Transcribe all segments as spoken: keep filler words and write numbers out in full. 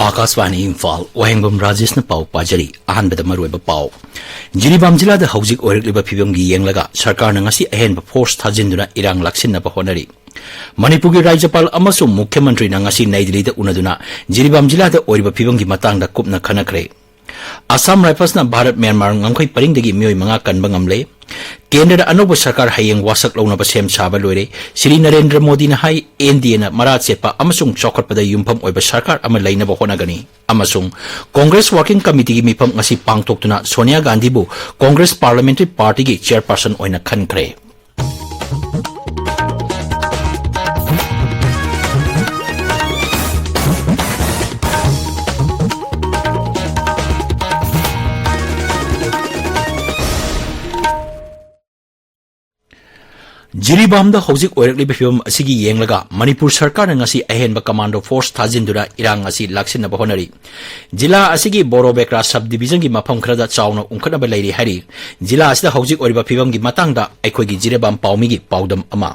ꯑꯥꯀꯥꯁꯕꯥꯅꯤ ꯏꯝꯐꯥꯜ, ꯋꯥꯍꯦꯡꯕꯝ ꯔꯥꯖꯦꯁꯅ ꯄꯥꯎ ꯄꯥꯖꯔꯤ꯫ ꯑꯍꯥꯟꯕꯗ ꯃꯔꯨꯑꯣꯏꯕ ꯄꯥꯎ꯫ ꯖꯤꯔꯤꯕꯥꯝ ꯖꯤꯂꯥꯗ ꯍꯧꯖꯤꯛ ꯑꯣꯏꯔꯛꯂꯤꯕ ꯐꯤꯕꯝꯒꯤ ꯌꯦꯡꯂꯒ ꯁꯔꯀꯥꯔꯅ ꯉꯁꯤ ꯑꯍꯦꯟꯕ ꯐꯣꯔꯁ ꯊꯥꯖꯤꯟꯗꯨꯅ ꯏꯔꯥꯡ ꯂꯥꯛꯁꯤꯟꯅꯕ ꯍꯣꯠꯅꯔꯤ꯫ ꯃꯅꯤꯄꯨꯔꯒꯤ ꯔꯥꯖ꯭ꯌꯄꯥꯜ ꯑꯃꯁꯨꯡ ꯃꯨꯈ꯭ꯌ ꯃꯟꯇ꯭ꯔꯤꯅ ꯉꯁꯤ ꯅꯩ ꯗꯤꯜꯂꯤꯗ ꯎꯅꯗꯨꯅ ꯖꯤꯔꯤꯕꯥꯝ ꯖꯤꯂꯥꯗ ꯑꯣꯏꯔꯤꯕ ꯐꯤꯕꯝꯒꯤ ꯃꯇꯥꯡꯗ ꯀꯨꯞꯅ ꯈꯟꯅꯈ꯭ꯔꯦ꯫ ꯑꯁꯥꯝ ꯔꯥꯏꯐꯜꯁꯅ ꯚꯥꯔꯠ ꯃ꯭ꯌꯥꯟꯃꯥꯔ ꯉꯝꯈꯩ ꯄꯔꯤꯡꯗꯒꯤ ꯃꯤꯑꯣꯏ ꯃꯉꯥ ꯀꯟꯕ ꯉꯝꯂꯦ꯫ ꯀꯦꯟꯗ꯭ꯔꯗ ꯑꯅꯧꯕ ꯁꯔꯀꯥꯔ ꯍꯌꯦꯡ ꯋꯥꯁꯛ ꯂꯧꯅꯕ ꯁꯦꯝ ꯁꯥꯕ ꯂꯣꯏꯔꯦ꯫ ꯁ꯭ꯔꯤ ꯅꯔꯦꯟꯗ꯭ꯔ ꯃꯣꯗꯤꯅ ꯍꯥꯏ, ꯑꯦꯟ ꯗꯤ ꯑꯦꯅ ꯃꯔꯥ ꯆꯦꯠꯄ ꯑꯃꯁꯨꯡ ꯆꯥꯎꯈꯠꯄꯗ ꯌꯨꯝꯐꯝ ꯑꯣꯏꯕ ꯁꯔꯀꯥꯔ ꯑꯃ ꯂꯩꯅꯕ ꯍꯣꯠꯅꯒꯅꯤ꯫ ꯑꯃꯁꯨꯡ ꯀꯣꯡꯒ꯭ꯔꯦꯁ ꯋꯥꯔꯀꯤꯡ ꯀꯃꯤꯇꯤꯒꯤ ꯃꯤꯐꯝ ꯉꯁꯤ ꯄꯥꯡꯊꯣꯛꯇꯨꯅ ꯁꯣꯅꯤꯌꯥ ꯒꯥꯟꯙꯤꯕꯨ ꯀꯣꯡꯒ꯭ꯔꯦꯁ ꯄꯥꯔꯂꯤꯌꯥꯃꯦꯟꯇꯔꯤ ꯄꯥꯔꯇꯤꯒꯤ ꯆꯦꯌꯔꯄꯔꯁꯟ ꯑꯣꯏꯅ ꯈꯟꯈ꯭ꯔꯦ꯫ ꯖꯤꯔꯤꯕꯥꯝꯗ ꯍꯧꯖꯤꯛ ꯑꯣꯏꯔꯛꯂꯤꯕ ꯐꯤꯕꯝ ꯑꯁꯤꯒꯤ ꯌꯦꯡꯂꯒ ꯃꯅꯤꯄꯨꯔ ꯁꯔꯀꯥꯔꯅ ꯉꯁꯤ ꯑꯍꯦꯟꯕ ꯀꯃꯥꯟꯗꯣ ꯐꯣꯔꯁ ꯊꯥꯖꯤꯟꯗꯨꯅ ꯏꯔꯥꯡ ꯑꯁꯤ ꯂꯥꯛꯁꯤꯟꯅꯕ ꯍꯣꯠꯅꯔꯤ꯫ ꯖꯤꯂꯥ ꯑꯁꯤꯒꯤ ꯕꯣꯔꯣꯕꯦꯀ꯭ꯔꯥ ꯁꯕ ꯗꯤꯕꯤꯖꯟꯒꯤ ꯃꯐꯝ ꯈꯔꯗ ꯆꯥꯎꯅ ꯎꯪꯈꯠꯅꯕ ꯂꯩꯔꯤ ꯍꯥꯏꯔꯤ꯫ ꯖꯤꯂꯥ ꯑꯁꯤꯗ ꯍꯧꯖꯤꯛ ꯑꯣꯏꯔꯤꯕ ꯐꯤꯕꯝꯒꯤ ꯃꯇꯥꯡꯗ ꯑꯩꯈꯣꯏꯒꯤ ꯖꯤꯔꯤꯕꯥꯝ ꯄꯥꯎꯃꯤꯒꯤ ꯄꯥꯎꯗꯝ ꯑꯃ꯫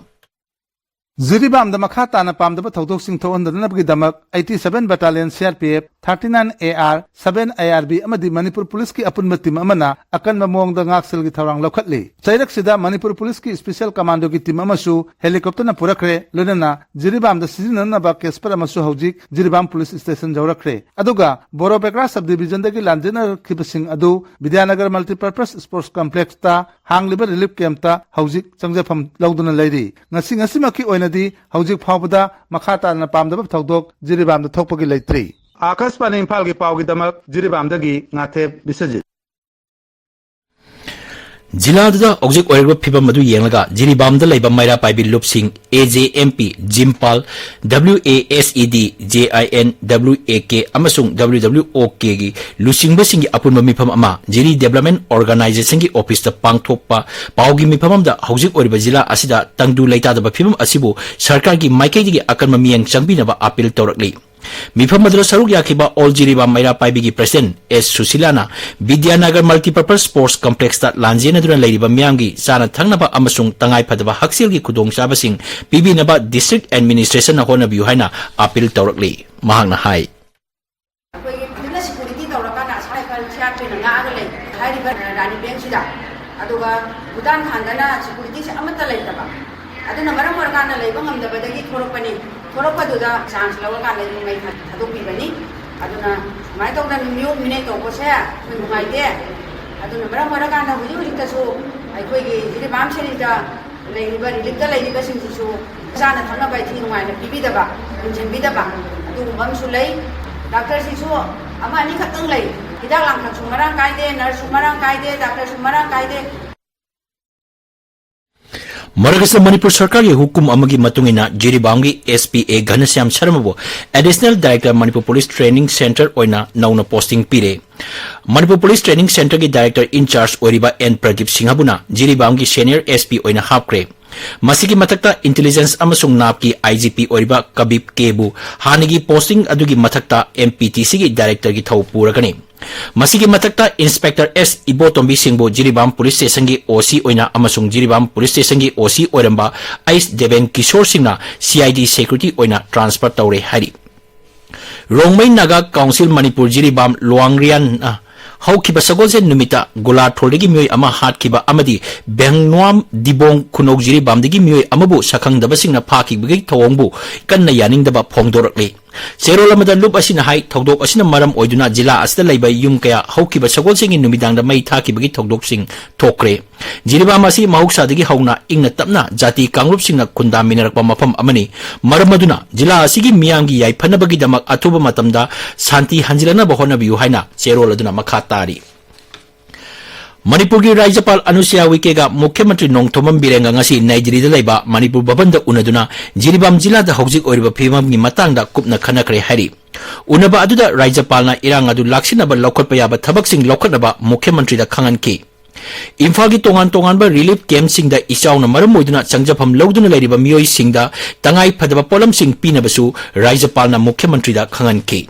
ꯖꯤꯔꯤꯕꯥꯝꯗ ꯃꯈꯥ ꯇꯥꯅ ꯄꯥꯝꯗꯕ ꯊꯧꯗꯣꯛꯁꯤꯡ ꯊꯣꯛꯍꯟꯗꯅꯕꯒꯤꯗꯃꯛ eighty seven Battalion C R P F, thirty nine A R, seven I R B ꯑꯃꯗꯤ ꯃꯅꯤꯄꯨꯔ ꯄꯨꯂꯤꯁꯀꯤ ꯑꯄꯨꯟꯕ ꯇꯤꯝ ꯑꯃꯅ ꯑꯀꯟꯕ ꯃꯑꯣꯡꯗ ꯉꯥꯛꯁꯦꯜꯒꯤ ꯊꯧꯔꯥꯡ ꯂꯧꯈꯠꯂꯤ꯫ ꯆꯩꯔꯛꯁꯤꯗ ꯃꯅꯤꯄꯨꯔ ꯄꯨꯂꯤꯁꯀꯤ ꯁ꯭ꯄꯦꯁꯤꯌꯦꯜ ꯀꯃꯥꯟꯗꯣꯒꯤ ꯇꯤꯝ ꯑꯃꯁꯨ ꯍꯦꯂꯤꯀꯣꯞꯇꯔꯅ ꯄꯨꯔꯛꯈ꯭ꯔꯦ, ꯂꯣꯏꯅꯅ ꯖꯤꯔꯤꯕꯥꯝꯗ ꯁꯤꯖꯤꯟꯅꯅꯕ ꯀꯦꯁꯄꯔ ꯑꯃꯁꯨ ꯍꯧꯖꯤꯛ ꯖꯤꯔꯤꯕꯥꯝ ꯄꯨꯂꯤꯁ ꯁ꯭ꯇꯦꯁꯟ ꯌꯧꯔꯛꯈ꯭ꯔꯦ꯫ ꯑꯗꯨꯒ ꯕꯣꯔꯣꯕꯦꯀ꯭ꯔꯥ ꯁꯕ ꯗꯤꯕꯤꯖꯟꯗꯒꯤ ꯂꯥꯟꯖꯦꯟꯅꯔꯛꯈꯤꯕꯁꯤꯡ ꯑꯗꯨ ꯕꯤꯗ꯭ꯌꯥꯅꯒꯔ ꯃꯜꯇꯤꯄꯔꯄꯁ ꯁ꯭ꯄꯣꯔꯠꯁ ꯀꯝꯄ꯭ꯂꯦꯛꯁꯇ ꯍꯥꯡꯂꯤꯕ ꯔꯤꯂꯤꯐ ꯀꯦꯝꯞꯇ ꯍꯧꯖꯤꯛ ꯆꯪꯖꯐꯝ ꯂꯧꯗꯨꯅ ꯂꯩꯔꯤ꯫ ꯉꯁꯤ ꯉꯁꯤꯃꯛꯀꯤ ꯑꯣꯏꯅꯗꯤ ꯍꯧꯖꯤꯛ ꯐꯥꯎꯕꯗ ꯃꯈꯥ ꯇꯥꯅ ꯄꯥꯝꯗꯕ ꯊꯧꯗꯣꯛ ꯖꯤꯔꯤꯕꯥꯝꯗ ꯊꯣꯛꯄꯒꯤ ꯂꯩꯇ꯭ꯔꯤ꯫ ꯑꯥꯀꯥꯁꯕꯥꯅꯤ ꯏꯝꯐꯥꯜꯒꯤ ꯄꯥꯎꯒꯤꯗꯃꯛ ꯖꯤꯔꯤꯕꯥꯝꯗꯒꯤ ꯉꯥꯊꯦꯞ ꯕꯤꯁ꯭ꯋꯖꯤꯠ꯫ ꯖꯤꯂꯥꯗꯨꯗ ꯍꯧꯖꯤꯛ ꯑꯣꯏꯔꯤꯕ ꯐꯤꯕꯝ ꯑꯗꯨ ꯌꯦꯡꯂꯒ ꯖꯤꯔꯤꯕꯥꯝꯗ ꯂꯩꯕ ꯃꯩꯔꯥ ꯄꯥꯏꯕꯤ ꯂꯨꯞꯁꯤꯡ A J M P, ꯖꯤꯝꯄꯥꯜ, W A S E D, J I N, W A K ꯑꯃꯁꯨꯡ W W O K ꯒꯤ ꯂꯨꯆꯤꯡꯕꯁꯤꯡꯒꯤ ꯑꯄꯨꯟꯕ ꯃꯤꯐꯝ ꯑꯃ ꯖꯤꯔꯤ ꯗꯤꯕꯦꯂꯞꯃꯦꯟ ꯑꯣꯔꯒꯅꯥꯏꯖꯦꯁꯟꯒꯤ ꯑꯣꯐꯤꯁꯇ ꯄꯥꯡꯊꯣꯛꯄ ꯄꯥꯎꯒꯤ ꯃꯤꯐꯝ ꯑꯃꯗ ꯍꯧꯖꯤꯛ ꯑꯣꯏꯔꯤꯕ ꯖꯤꯂꯥ ꯑꯁꯤꯗ ꯇꯪꯗꯨ ꯂꯩꯇꯥꯗꯕ ꯐꯤꯕꯝ ꯑꯁꯤꯕꯨ ꯁꯔꯀꯥꯔꯒꯤ ꯃꯥꯏꯀꯩꯗꯒꯤ ꯑꯀꯟꯕ ꯃꯤꯠꯌꯦꯡ ꯆꯪꯕꯤꯅꯕ ꯑꯥꯄꯤꯜ ꯇꯧꯔꯛꯂꯤ꯫ ꯃꯤꯐꯝ ꯑꯗꯨꯗ ꯁꯔꯨꯛ ꯌꯥꯈꯤꯕ ꯑꯣꯜ ꯖꯤꯔꯤꯕꯥꯝ ꯃꯩꯔꯥ ꯄꯥꯏꯕꯤꯒꯤ ꯄ꯭ꯔꯁꯤꯗꯦꯟꯠ ꯑꯦꯁ ꯁꯨꯁꯤꯂꯥꯅ ꯕꯤꯗ꯭ꯌꯥꯅꯒꯔ ꯃꯜꯇꯤꯄꯔꯄꯁ ꯁ꯭ꯄꯣꯔꯠꯁ ꯀꯝꯄ꯭ꯂꯦꯛꯁꯇ ꯂꯥꯟꯖꯦꯟꯅꯗꯨꯅ ꯂꯩꯔꯤꯕ ꯃꯤꯌꯥꯝꯒꯤ ꯆꯥꯅ ꯊꯛꯅꯕ ꯑꯃꯁꯨꯡ ꯇꯉꯥꯏꯐꯗꯕ ꯍꯛꯁꯦꯜꯒꯤ ꯈꯨꯗꯣꯡꯆꯥꯕꯁꯤꯡ ꯄꯤꯕꯤꯅꯕ ꯗꯤꯁꯇ꯭ꯔꯤꯛꯠ ꯑꯦꯗꯃꯤꯅꯤꯁꯇ꯭ꯔꯦꯁꯟꯅ ꯍꯣꯠꯅꯕꯤꯌꯨ ꯍꯥꯏꯅ ꯑꯥꯄꯤꯜ ꯇꯧꯔꯛꯂꯤ꯫ ꯃꯍꯥꯛꯅ ꯍꯥꯏ, ꯑꯗꯨꯒ ꯚꯨꯇꯥꯟ ꯈꯥꯟꯗꯅ ꯁꯦꯀ꯭ꯌꯨꯔꯤꯇꯤꯁꯦ ꯑꯃꯠꯇ ꯂꯩꯇꯕ, ꯑꯗꯨꯅ ꯃꯔꯝ ꯑꯣꯏꯔꯀꯥꯟꯗ ꯂꯩꯕ ꯉꯝꯗꯕꯗꯒꯤ ꯊꯣꯛꯂꯛꯄꯅꯤ꯫ ꯊꯣꯛꯂꯛꯄꯗꯨꯗ ꯆꯥꯟꯁ ꯂꯧꯔꯀꯥꯟꯗ ꯌꯨꯝ ꯃꯩ ꯊꯥꯗꯣꯛꯄꯤꯕꯅꯤ꯫ ꯑꯗꯨꯅ ꯁꯨꯃꯥꯏꯅ ꯇꯧꯗꯅ ꯃꯤꯑꯣꯠ ꯃꯤꯅꯩ ꯇꯧꯕꯁꯦ ꯑꯩꯈꯣꯏ ꯅꯨꯡꯉꯥꯏꯇꯦ꯫ ꯑꯗꯨꯅ ꯃꯔꯝ ꯑꯣꯏꯔꯀꯥꯟꯗ ꯍꯧꯖꯤꯛ ꯍꯧꯖꯤꯛꯇꯁꯨ ꯑꯩꯈꯣꯏꯒꯤ ꯖꯤꯔꯤꯕꯥꯝ ꯁꯦꯔꯤꯗ ꯂꯩꯔꯤꯕ, ꯔꯤꯂꯤꯞꯇ ꯂꯩꯔꯤꯕꯁꯤꯡꯁꯤꯁꯨ ꯆꯥꯅ ꯊꯛꯅꯕ ꯏꯊꯤ ꯅꯨꯡꯉꯥꯏꯅ ꯄꯤꯕꯤꯗꯕ, ꯌꯦꯡꯁꯤꯟꯕꯤꯗꯕ ꯑꯗꯨꯒꯨꯝꯕ ꯑꯃꯁꯨ ꯂꯩ꯫ ꯗꯥꯛꯇꯔꯁꯤꯁꯨ ꯑꯃ ꯑꯅꯤꯈꯛꯇꯪ ꯂꯩ꯫ ꯍꯤꯗꯥꯛ ꯂꯥꯡꯊꯛꯁꯨ ꯃꯔꯥꯡ ꯀꯥꯏꯗꯦ, ꯅꯔꯁꯁꯨ ꯃꯔꯥꯡ ꯀꯥꯏꯗꯦ, ꯗꯥꯛꯇꯔꯁꯨ ꯃꯔꯥꯡ ꯀꯥꯏꯗꯦ꯫ ꯃꯔꯛ ꯑꯁꯤꯗ, ꯃꯅꯤꯄꯨꯔ ꯁꯔꯀꯥꯔꯒꯤ ꯍꯨꯀꯨꯝ ꯑꯃꯒꯤ ꯃꯇꯨꯡ ꯏꯟꯅ ꯖꯤꯔꯤꯕꯥꯝꯒꯤ ꯑꯦꯁ ꯄꯤ ꯑꯦ ꯘꯅꯁ꯭ꯌꯥꯝ ꯁꯔꯃꯕꯨ additional director Manipur police training centre ꯑꯣꯏꯅ ꯅꯧꯅ ꯄꯣꯁꯇꯤꯡ ꯄꯤꯔꯦ꯫ ꯃꯅꯤꯄꯨꯔ ꯄꯨꯂꯤꯁ ꯇ꯭ꯔꯦꯅꯤꯡ ꯁꯦꯟꯇꯔꯒꯤ ꯗꯥꯏꯔꯦꯛꯇꯔ ꯏꯟ ꯆꯥꯔꯖ ꯑꯣꯏꯔꯤꯕ ꯑꯦꯟ ꯄ꯭ꯔꯗꯤꯞ ꯁꯤꯡꯍꯕꯨꯅ ꯖꯤꯔꯤꯕꯥꯝꯒꯤ ꯁꯦꯅꯤꯌꯔ ꯑꯦꯁ ꯄꯤ ꯑꯣꯏꯅ ꯍꯥꯞꯈ꯭ꯔꯦ꯫ ꯃꯁꯤꯒꯤ ꯃꯊꯛꯇ ꯏꯟꯇꯦꯂꯤꯖꯦꯟꯁ ꯑꯃꯁꯨꯡ ꯅꯥꯞꯀꯤ ꯑꯥꯏ ꯖꯤ ꯄꯤ ꯑꯣꯏꯔꯤꯕ ꯀꯕꯤꯞ ꯀꯦꯕꯨ ꯍꯥꯟꯅꯒꯤ ꯄꯣꯁꯇꯤꯡ ꯑꯗꯨꯒꯤ ꯃꯊꯛꯇ ꯑꯦꯝ ꯄꯤ ꯇꯤ ꯁꯤꯒꯤ ꯗꯥꯏꯔꯦꯛꯇꯔꯒꯤ ꯊꯧ ꯄꯨꯔꯒꯅꯤ꯫ ꯃꯁꯤꯒꯤ ꯃꯊꯛꯇ ꯏꯟꯁꯄꯦꯛꯇꯔ ꯑꯦꯁ ꯏꯕꯣꯇꯣꯝꯕꯤ ꯁꯤꯡꯕꯨ ꯖꯤꯔꯤꯕꯥꯝ ꯄꯨꯂꯤꯁ ꯁ꯭ꯇꯦꯁꯟꯒꯤ ꯑꯣ ꯁꯤ ꯑꯣꯏꯅ ꯑꯃꯁꯨꯡ ꯖꯤꯔꯤꯕꯥꯝ ꯄꯨꯂꯤꯁ ꯁ꯭ꯇꯦꯁꯟꯒꯤ ꯑꯣ ꯁꯤ ꯑꯣꯏꯔꯝꯕ ꯑꯩꯁ ꯗꯦꯕꯦꯟ ꯀꯤꯁꯣꯔ ꯁꯤꯡꯅ ꯁꯤ ꯑꯥꯏ ꯗꯤ ꯁꯦꯀ꯭ꯌꯨꯔꯤꯇꯤ ꯑꯣꯏꯅ ꯇ꯭ꯔꯥꯟꯁꯐꯔ ꯇꯧꯔꯦ ꯍꯥꯏꯔꯤ꯫ ꯔꯣꯡꯃꯩ ꯅꯥꯒꯥ ꯀꯥꯎꯟꯁꯤꯜ ꯃꯅꯤꯄꯨꯔ ꯖꯤꯔꯤꯕꯥꯝ ꯂꯨꯋꯥꯡꯔꯤꯌꯥꯟꯅ ꯍꯧꯈꯤꯕ ꯁꯒꯣꯜꯁꯦꯟ ꯅꯨꯃꯤꯠꯇ ꯒꯣꯂꯥꯊꯣꯔꯗꯒꯤ ꯃꯤꯑꯣꯏ ꯑꯃ ꯍꯥꯠꯈꯤꯕ ꯑꯃꯗꯤ ꯕꯦꯡꯅ꯭ꯋꯥꯝ ꯗꯤꯕꯣꯡ ꯈꯨꯅꯧ ꯖꯤꯔꯤꯕꯥꯝꯗꯒꯤ ꯃꯤꯑꯣꯏ ꯑꯃꯕꯨ ꯁꯛꯈꯪꯗꯕꯁꯤꯡꯅ ꯐꯥꯈꯤꯕꯒꯤ ꯊꯧꯑꯣꯡꯕꯨ ꯀꯟꯅ ꯌꯥꯅꯤꯡꯗꯕ ꯐꯣꯡꯗꯣꯔꯛꯂꯤ꯫ ꯆꯦꯔꯣꯜ ꯑꯃꯗ ꯂꯨꯞ ꯑꯁꯤꯅ ꯍꯥꯏ, ꯊꯧꯗꯣꯛ ꯑꯁꯤꯅ ꯃꯔꯝ ꯑꯣꯏꯗꯨꯅ ꯖꯤꯂꯥ ꯑꯁꯤꯗ ꯂꯩꯕ ꯌꯨꯝ ꯀꯌꯥ ꯍꯧꯈꯤꯕ ꯁꯒꯣꯜꯁꯦꯟꯒꯤ ꯅꯨꯃꯤꯗꯥꯡꯗ ꯃꯩ ꯊꯥꯈꯤꯕꯒꯤ ꯊꯧꯗꯣꯛꯁꯤꯡ ꯊꯣꯛꯈ꯭ꯔꯦ꯫ ꯖꯤꯔꯤꯕꯥꯝ ꯑꯁꯤ ꯃꯍꯧꯁꯥꯗꯒꯤ ꯍꯧꯅ ꯏꯪꯅ ꯇꯞꯅ ꯖꯥꯇꯤ ꯀꯥꯡꯂꯨꯞꯁꯤꯡꯅ ꯈꯨꯟꯗꯥꯃꯤꯟꯅꯔꯛꯄ ꯃꯐꯝ ꯑꯃꯅꯤ꯫ ꯃꯔꯝ ꯑꯗꯨꯅ ꯖꯤꯂꯥ ꯑꯁꯤꯒꯤ ꯃꯤꯌꯥꯝꯒꯤ ꯌꯥꯏꯐꯅꯕꯒꯤꯗꯃꯛ ꯑꯊꯨꯕ ꯃꯇꯝꯗ ꯁꯥꯟꯇꯤ ꯍꯟꯖꯤꯜꯂꯛꯅꯕ ꯍꯣꯠꯅꯕꯤꯌꯨ ꯍꯥꯏꯅ ꯆꯦꯔꯣꯜ ꯑꯗꯨꯅ ꯃꯈꯥ ꯇꯥꯔꯤ꯫ ꯃꯅꯤꯄꯨꯔꯒꯤ ꯔꯥꯖ꯭ꯌꯄꯥꯜ ꯑꯅꯨꯁꯨꯌꯥ ꯎꯏꯀꯦꯒ ꯃꯨꯈ꯭ꯌ ꯃꯟꯇ꯭ꯔꯤ ꯅꯣꯡꯊꯣꯝꯕꯝ ꯕꯤꯔꯦꯟꯒ ꯉꯁꯤ ꯅꯩ ꯗꯤꯜꯂꯤꯗ ꯂꯩꯕ ꯃꯅꯤꯄꯨꯔ ꯚꯕꯟꯗ ꯎꯅꯗꯨꯅ ꯖꯤꯔꯤꯕꯥꯝ ꯖꯤꯂꯥꯗ ꯍꯧꯖꯤꯛ ꯑꯣꯏꯔꯤꯕ ꯐꯤꯕꯝꯒꯤ ꯃꯇꯥꯡꯗ ꯀꯨꯞꯅ ꯈꯟꯅꯈ꯭ꯔꯦ ꯍꯥꯏꯔꯤ꯫ ꯎꯅꯕ ꯑꯗꯨꯗ ꯔꯥꯖ꯭ꯌꯄꯥꯜꯅ ꯏꯔꯥꯡ ꯑꯗꯨ ꯂꯥꯛꯁꯤꯟꯅꯕ ꯂꯧꯈꯠꯄ ꯌꯥꯕ ꯊꯕꯛꯁꯤꯡ ꯂꯧꯈꯠꯅꯕ ꯃꯨꯈ꯭ꯌ ꯃꯟꯇ꯭ꯔꯤꯗ ꯈꯪꯍꯟꯈꯤ꯫ ꯏꯝꯐꯥꯜꯒꯤ ꯇꯣꯉꯥꯟ ꯇꯣꯉꯥꯟꯕ ꯔꯤꯂꯤꯐ ꯀꯦꯝꯞꯁꯤꯡꯗ ꯏꯆꯥꯎꯅ ꯃꯔꯝ ꯑꯣꯏꯗꯨꯅ ꯆꯪꯖꯐꯝ ꯂꯧꯗꯨꯅ ꯂꯩꯔꯤꯕ ꯃꯤꯑꯣꯏꯁꯤꯡꯗ ꯇꯉꯥꯏ ꯐꯗꯕ ꯄꯣꯠꯂꯝꯁꯤꯡ ꯄꯤꯅꯕꯁꯨ ꯔꯥꯖ꯭ꯌꯄꯥꯜꯅ ꯃꯨꯈ꯭ꯌ ꯃꯟꯇ꯭ꯔꯤꯗ ꯈꯪꯍꯟꯈꯤ꯫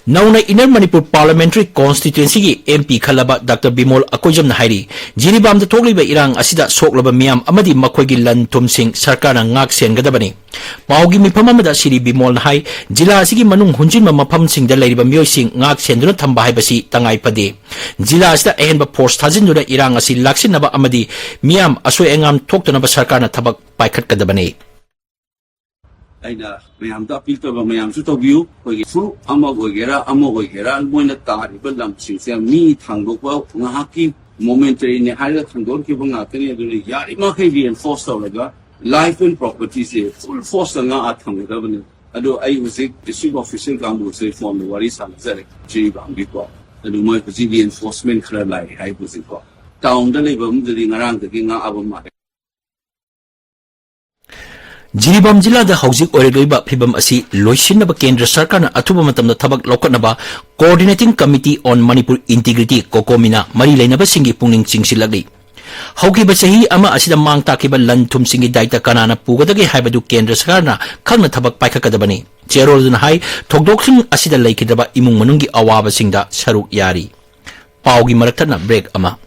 ꯅꯧꯅ Inner Manipur Parliamentary Constituencyꯒꯤ MP ꯈꯜꯂꯕ Doctor Bimol ꯑꯀꯣꯏꯖꯝꯅ ꯍꯥꯏꯔꯤ, ꯖꯤꯔꯤꯕꯥꯝꯗ ꯊꯣꯛꯂꯤꯕ ꯏꯔꯥꯡ ꯑꯁꯤꯗ ꯁꯣꯛꯂꯕ ꯃꯤꯌꯥꯝ ꯑꯃꯗꯤ ꯃꯈꯣꯏꯒꯤ ꯂꯟ ꯊꯨꯝꯁꯤꯡ ꯁꯔꯀꯥꯔꯅ ꯉꯥꯛ ꯁꯦꯟꯒꯗꯕꯅꯤ꯫ ꯄꯥꯎꯒꯤ ꯃꯤꯐꯝ ꯑꯃꯗ ꯁꯤꯔꯤ ꯕꯤꯃꯣꯜꯅ ꯍꯥꯏ, ꯖꯤꯂꯥ ꯑꯁꯤꯒꯤ ꯃꯅꯨꯡ ꯍꯨꯟꯖꯤꯟꯕ ꯃꯐꯝꯁꯤꯡꯗ ꯂꯩꯔꯤꯕ ꯃꯤꯑꯣꯏꯁꯤꯡ ꯉꯥꯛ ꯁꯦꯟꯗꯨꯅ ꯊꯝꯕ ꯍꯥꯏꯕꯁꯤ ꯇꯉꯥꯏ ꯐꯗꯦ꯫ ꯖꯤꯂꯥ ꯑꯁꯤꯗ ꯑꯍꯦꯟꯕ force ꯊꯥꯖꯤꯟꯗꯨꯅ ꯏꯔꯥꯡ ꯑꯁꯤ ꯂꯥꯛꯁꯤꯟꯅꯕ ꯑꯃꯗꯤ ꯃꯤꯌꯥꯝ ꯑꯁꯣꯏ ꯑꯉꯥꯝ ꯊꯣꯛꯇꯅꯕ ꯁꯔꯀꯥꯔꯅ ꯊꯕꯛ ꯄꯥꯏꯈꯠꯀꯗꯕꯅꯤ꯫ ꯑꯩꯅ ꯃꯌꯥꯝꯗ ꯑꯄꯤꯜ ꯇꯧꯕ, ꯃꯌꯥꯝꯁꯨ ꯇꯧꯕꯤꯌꯨ꯫ ꯑꯩꯈꯣꯏꯒꯤ ꯐꯨꯔꯨꯞ ꯑꯃ ꯑꯣꯏꯒꯦꯔꯥ, ꯑꯃ ꯑꯣꯏꯒꯦꯔꯥ, ꯃꯣꯏꯅ ꯇꯥꯔꯤꯕ ꯂꯝꯁꯤꯡꯁꯦ ꯃꯤ ꯊꯥꯡꯗꯣꯛꯄ ꯉꯥꯏꯍꯥꯛꯀꯤ momentaryꯅꯦ ꯍꯥꯏꯔꯒ ꯊꯥꯡꯗꯣꯛꯈꯤꯕ ꯉꯥꯛꯇꯅꯤ꯫ ꯑꯗꯨꯅ ꯌꯥꯔꯤꯃꯈꯩ reinforce ꯇꯧꯔꯒ life and propertyꯁꯦ full forceꯇ ꯉꯥꯛꯑ ꯊꯝꯒꯗꯕꯅꯤ꯫ ꯑꯗꯣ ꯑꯩ ꯍꯧꯖꯤꯛ district official ꯀꯥꯡꯕꯨꯁꯦ phoneꯗ ꯋꯥꯔꯤ ꯁꯥꯟꯅꯖꯔꯦ, ꯖꯤꯔꯤꯕꯥꯝꯒꯤꯀꯣ꯫ ꯑꯗꯨ ꯃꯣꯏ ꯍꯧꯖꯤꯛ reinforcement ꯈꯔ ꯂꯥꯛꯑꯦ ꯍꯥꯏ ꯍꯧꯖꯤꯛꯀꯣ꯫ Townꯗ ꯂꯩꯕ ꯑꯃꯗꯗꯤ ꯉꯔꯥꯡꯗꯒꯤ ꯉꯥꯛꯑꯕ ꯃꯥꯜꯂꯦ꯫ ꯖꯤꯔꯤꯕꯥꯝ ꯖꯤꯂꯥꯗ ꯍꯧꯖꯤꯛ ꯑꯣꯏꯔꯛꯂꯤꯕ ꯐꯤꯚꯝ ꯑꯁꯤ ꯂꯣꯏꯁꯤꯟꯅꯕ ꯀꯦꯟꯗ꯭ꯔ ꯁꯔꯀꯥꯔꯅ ꯑꯊꯨꯕ ꯃꯇꯝꯗ ꯊꯕꯛ ꯂꯧꯈꯠꯅꯕ Coordinating Committee on Manipur Integrity, COCOMIꯅ ꯃꯔꯤ ꯂꯩꯅꯕꯁꯤꯡꯒꯤ ꯄꯨꯛꯅꯤꯡ ꯆꯤꯡꯁꯤꯜꯂꯛꯂꯤ꯫ ꯍꯧꯈꯤꯕ ꯆꯍꯤ ꯑꯃ ꯑꯁꯤꯗ ꯃꯥꯡ ꯇꯥꯛꯈꯤꯕ ꯂꯟ ꯊꯨꯝꯁꯤꯡꯒꯤ ꯗꯥꯏꯇ ꯀꯅꯥꯅ ꯄꯨꯒꯗꯒꯦ ꯍꯥꯏꯕꯗꯨ ꯀꯦꯟꯗ꯭ꯔ ꯁꯔꯀꯥꯔꯅ ꯈꯪꯅ ꯊꯕꯛ ꯄꯥꯏꯈꯠꯀꯗꯕꯅꯤ꯫ ꯆꯦꯔꯣꯜꯗꯨꯅ ꯍꯥꯏ, ꯊꯧꯗꯣꯛꯁꯤꯡ ꯑꯁꯤꯗ ꯂꯩꯈꯤꯗ꯭ꯔꯕ ꯏꯃꯨꯡ ꯃꯅꯨꯡꯒꯤ ꯑꯋꯥꯕꯁꯤꯡꯗ ꯁꯔꯨꯛ ꯌꯥꯔꯤ꯫ ꯄꯥꯎꯒꯤ ꯃꯔꯛ ꯊꯠꯅ break ꯑꯃ꯫